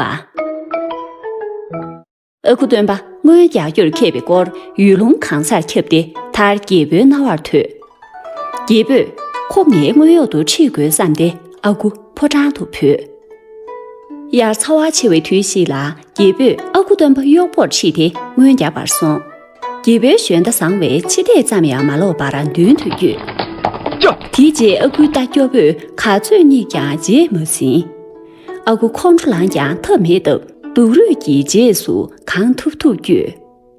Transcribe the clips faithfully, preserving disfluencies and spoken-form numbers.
པ། ཨ་ཁུ་སྟོན་པ་རྔོན་རྒྱག་རྒྱུར་མཁས་པའི་སྐོར་ཡུལ་ལུང་གང་སར་ཁྱབ་སྟེ། མཐར་རྒྱལ་པོའི་རྣ་བར་ཐོས། རྒྱལ་པོས་ཁོ་ངའི་རྔོན་གཡོག་ཏུ་ཁྲིད་དགོས་བསམས་ཏེ། ཨ་ཁུ་ཕོ་བྲང་དུ་བོས། དབྱར་ཚ་བ་ཆེ་བའི་དུས་ཤིག་ལ། རྒྱལ་པོས་ཨ་ཁུ་སྟོན་པ་གཡོག་པོར་ཁྲིད་དེ་རྔོན་རྒྱག་པར་སོང་། རྒྱལ་པོའི་ཞོན་རྟ་བཟང་བས་ཕྱི་ལྟས་ཙམ་ཡང་མ་ལོག་པར་མདུན་དུ་བསྐྱོད། དེའི་རྗེས་ཨ་ཁུའི་རྟ་སྐྱོ་པོས་ག་ཚོད་བསྙེགས་ཀྱང་རྗེས་མ་ཟིན། ཨ་ཁུ་ཁོང་ཁྲོ་ལངས་ཀྱང་ཐབས་མེད་སྟབས། སྡུག་རུས་ཀྱི་རྗེས་སུ་གང་ཐུབ་ཐུབ་བསྐྱོད།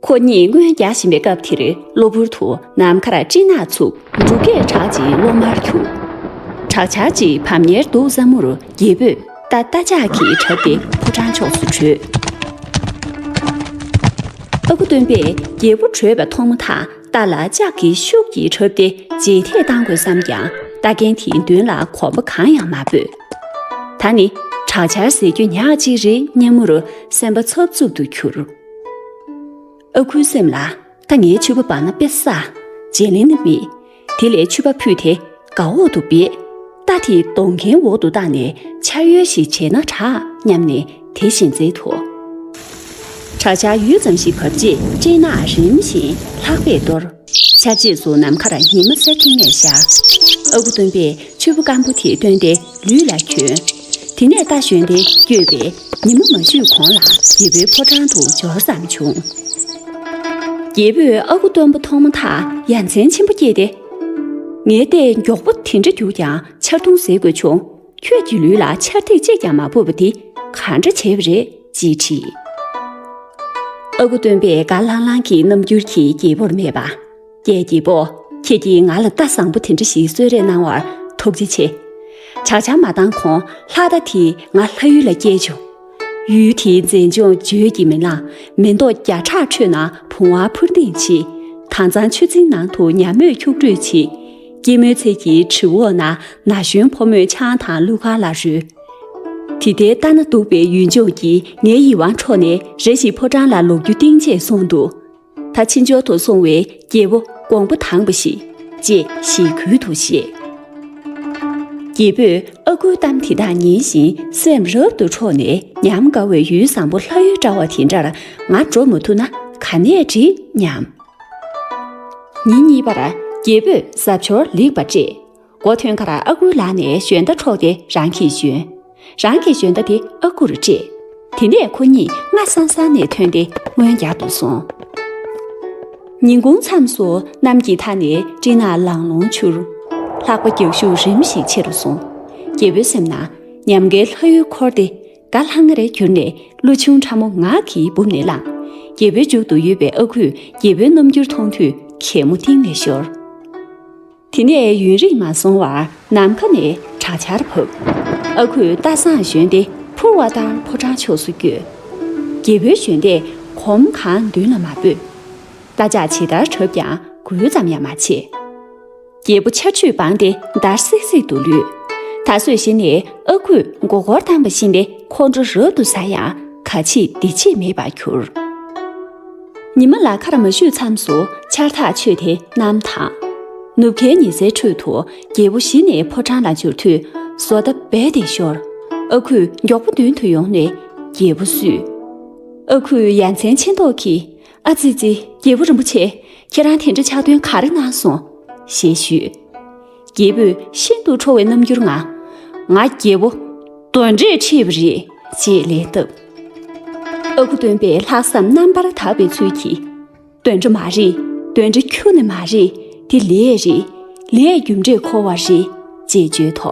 ཁོ་གཉིས་རྔོན་རྒྱག་བཞིན་པའི་སྐབས་དེར། གློ་བུར་དུ་ནམ་མཁར་སྤྲིན་ནག་འཚུབས། འབྲུག་སྐད་གྲགས་ཅིང་གློག་དམར་འཁྱུག། དྲག་ཆར་ཅིག་བབས་ཉེར་འདུག་བསམ་མུར། རྒྱལ་པོས་རྟ་རྟ་ལྕག་གིས་བྲབས་ཏེ་ཕོ་བྲང་ཕྱོགས་སུ་བྲོས། ཨ་ཁུ་སྟོན་པས་རྒྱལ་པོ་བྲོས་པ་མཐོང་མ་ཐག་རྟ་ལ་ལྕག་གི་ཤུབས་ཀྱིས་བྲབས་ཏེ་རྗེས་ཐད་བཏང་དགོས་བསམས་ཀྱང་། རྟ་རྒན་དེའི་མདུན་ལ་གོམ་པ་གང་ཡང་མ་སྤོས། ད་ནི་དྲག་ཆར་ཟེར་རྒྱུ་ཉག་གཅིག་རེད་སྙམ་མུར་སེམས་པ་འཚབ་འཚུབ་ཏུ་གྱུར། ཨ་ཁུའི་སེམས་ལ། ད་ངའི་ཕྱུ་པ་སྦར་ན་དཔེ་བསགས། བརྗེ་ལེན་ནི་མེད། དེ་ལས་ཕྱུ་པ་ཕུད་དེ་དགའ་འོག་ཏུ་སྦས། རྟ་དེ་གདོང་ཁའི་འོག་ཏུ་བཏང་ནས་ཆར་ཡོལ་ཞིག་བྱས་ན་དྲག་སྙམ་ནས་དེ་བཞིན་མཛད་དོ། དྲག་ཆར་ཡུད་ཙམ་ཞིག་བབས་རྗེས་སྤྲིན་ནག་རིམ་བཞིན་ལྷགས་པས་གཏོར། ཆར་རྗེས་སུ་ནམ་མཁར་ཉི་མ་སེར་ཐིང་ངེར་ཤར། ཨ་ཁུ་སྟོན་པས་ཕྱུ་པ་སྐམ་པོ་དེ་བཏོན་ཏེ་ལུས་ལ་གྱོན། དེ་ནས་རྟ་ཞོན་ཏེ་བསྐྱོད་པས། ཉི་མ་མ་ཤར་གོང་ལ་རྒྱལ་པོའི་ཕོ་བྲང་དུ་འབྱོར་ཙམ་བྱུང་། རྒྱལ་པོས་ཨ་ཁུ་སྟོན་པ་མཐོང་མ་ཐག་ཡ་མཚན་ཆེན་པོ་སྐྱེས་ཏེ། ངའི་རྟས་མགྱོགས་པོ་དེ་འདྲ་རྒྱུག་ཀྱང་ཆར་རྡུང་ཟེར་དགོས་བྱུང་། ཁྱོད་ཀྱི་ལུས་ལ་ཆར་ཐིགས་གཅིག་ཀྱང་མ་ཕོག་པ་དེ་ག་འདྲ་བྱས་པ་རེད་ཅེས་དྲིས། ཨ་ཁུ་སྟོན་པས་དགའ་ལྷང་ལྷང་གི་རྣམ་འགྱུར་གྱིས་རྒྱལ་པོར་སྨྲས་པ། ཀྱེ་རྒྱལ་པོ། ཁྱེད་ཀྱིས་ང་ལ་རྟ་བཟང་པོ་དེ་འདྲ་ཞིག་གསོལ་རས་གནང་བར་ཐུགས་རྗེ་ཆེ། དྲག་ཆར་མ་བཏང་གོང་ལྷ་རྟ་དེས་ང་ལྷ་ཡུལ་ལ་བསྐྱལ་བྱུང་། ཡུལ་དེའི་མཛེས་ལྗོངས་བརྗོད་ཀྱིས་མི་ལང་། མེ་ཏོག་བརྒྱ་ཕྲག་ཁྲོད་ན་བུང་བ་འཕུར་ལྡིང་བྱེད། དྭངས་གཙང་ཆུ་རྫིང་ནང་དུ་ཉ་མོས་འཁྱུག་འགྲོས་བྱེད། སྐྱེད་མོས་ཚལ་གྱི་བྲིས་འོག་ན་ན་གཞོན་ཕོ་མོས་ཆང་དང་གླུ་གར་ལ་རོལ། དེ་ལྟའི་ལྟ་ན་སྡུག་པའི་ཡུལ་ལྗོངས་ཀྱིས་ངའི་ཡིད་དབང་འཕྲོག་ནས་རེ་ཞིག་ཕོ་བྲང་ལ་ལོག་རྒྱུ་གཏིང་བརྗེད་སོང་འདུག་ད་ཕྱི་འབྱོར་དུ་སོང་བའི་རྒྱལ་པོ་དགོངས་པ་དྭངས་པ་ཞིག་ཅེས་ཞེ་གུས་དུ་བཤད། རྒྱལ་པོས་ཨ་ཁུའི་གཏམ་དེ་དག་ཉན་བཞིན་སེམས་རབ་ཏུ་འཕྲོག་ནས་ཉམས་དགའ་བའི་ཡུལ་བཟང་པོ་ལྷ་ཡུལ་འདྲ་བ་དེ་འདྲར་ང་འགྲོ་མ་ཐུབ་ན་ག་ནས་འགྲིག་སྙམ། ཉིན་གཉིས་པར་རྒྱལ་པོས་གཟབ་མཆོར་ལེགས་པར་སྤྲས། མགོ་ཐོན་ཁར་ཨ་ཁུའི་ལག་ནས་ཞོན་རྟ་འཕྲོག་སྟེ་རང་གིས་ཞོན། རང་གི་ཞོན་རྟ་དེ་ཨ་ཁུར་སྤྲད། དེ་ནས་ཁོ་གཉིས་སྔ་སང་སང་ནས་ཐོན་ཏེ་རྔོན་རྒྱག་ཏུ་སོང་། ཉིན་གུང་མཚམས་སུ་གནམ་གྱི་མཐའ་ནས་སྤྲིན་ནག་ལང་ལོང་འཕྱུར། ལྷགས་པ་རྒྱག་ཤུགས་རིམ་བཞིན་ཆེ་རུ་སོང་། རྒྱལ་པོའི་སེམས་ན་ཉམས་དགའི་ལྷ་ཡུལ་འཁོར་ཏེ་དགའ་ལྷང་ངེར་གྱུར་ནས་གླུ་ཆུང་ཕྲ་མོ་ངག་གི་སྦུབས་ནས་བླངས། རྒྱལ་པོའི་མཇུག་ཏུ་ཡོད་པའི་ཨ་ཁུས་རྒྱལ་པོའི་རྣམ་འགྱུར་མཐོང་དུས་གད་མོ་གཏིང་ནས་ཤོར། དེ་ནས་ཡུན་རིང་མ་སོང་བར་ནམ་མཁའ་ནས་དྲག་ཆར་བབས། ཨ་ཁུས་རྟ་བཟང་ཞོན་ཏེ་འཕུར་བ་ལྟར་ཕོ་བྲང་ཕྱོགས་སུ་བསྐྱོད། རྒྱལ་པོའི་ཞོན་རྟས་གོམ་གང་མདུན་ལ་མ་སྤོས། རྟ་ལྕག་ཇི་ལྟར་བྲབས་ཀྱང་འགུལ་ཙམ་ཡང་མ་བྱེད། རྒྱལ་པོ་ཆར་ཆུས་སྦངས་ཏེ་འདར་སིག་སིག་ཏུ་ལུས། ད་གཟོད་གཞི་ནས་ཨ་ཁུས་མགོ་སྐོར་བཏང་བ་བཞིན་པའི་ཁོང་ཁྲོ་རབ་ཏུ་ཟ་ཡང་ག་བྱེད་འདི་བྱེད་མེད་པར་གྱུར། ཉི་མ་ལ་ཁར་མ་བཞུད་མཚམས་སུ་ཆར་ཐག་ཆོད་དེ་གནམ་དྭངས། ནུབ་ཁའི་ཉི་ཟེར་ཁྲོད་དུ་རྒྱལ་པོ་གཞི་ནས་ཕོ་བྲང་ལ་འབྱོར་དུས་བཟོ་ལྟ་རྦད་དེ་ཤོར། ཨ་ཁུས་མགྱོགས་པོ་མདུན་དུ་ཡོང་ནས་རྒྱལ་པོ་བསུས། ཨ་ཁུས་ཡ་མཚན་ཆེ་མདོག་གིས། ཨ་ཙི་ཙི། རྒྱལ་པོ་རིན་པོ་ཆེ། ཁྱེད་རང་དེ་འདྲ་ཆགས་དོན་ག་རེ་གནང་སོང་། ཞེས་ཞུས། རྒྱལ་པོས་ཤིན་ཏུ་ཁྲོ་བའི་རྣམ་འགྱུར་ངང་། ང་རྒྱལ་པོ་གདོན་འདྲེས་ཁྲིད་པ་རེད། ཅེས་ལན་བཏབ། ཨ་ཁུ་སྟོན་པས་ལྷག་བསམ་རྣམ་པར་དག་པའི་ཚུལ་གྱིས། གདོན་འདྲེ་མ་རེད། གདོན་འདྲེ་ཁྱོན་ནས་མ་རེད། དེ་ལས་རེད། ལས་རྒྱུ་འབྲས་འཁོར་བ་རེད། ཅེས་བརྗོད་དོ།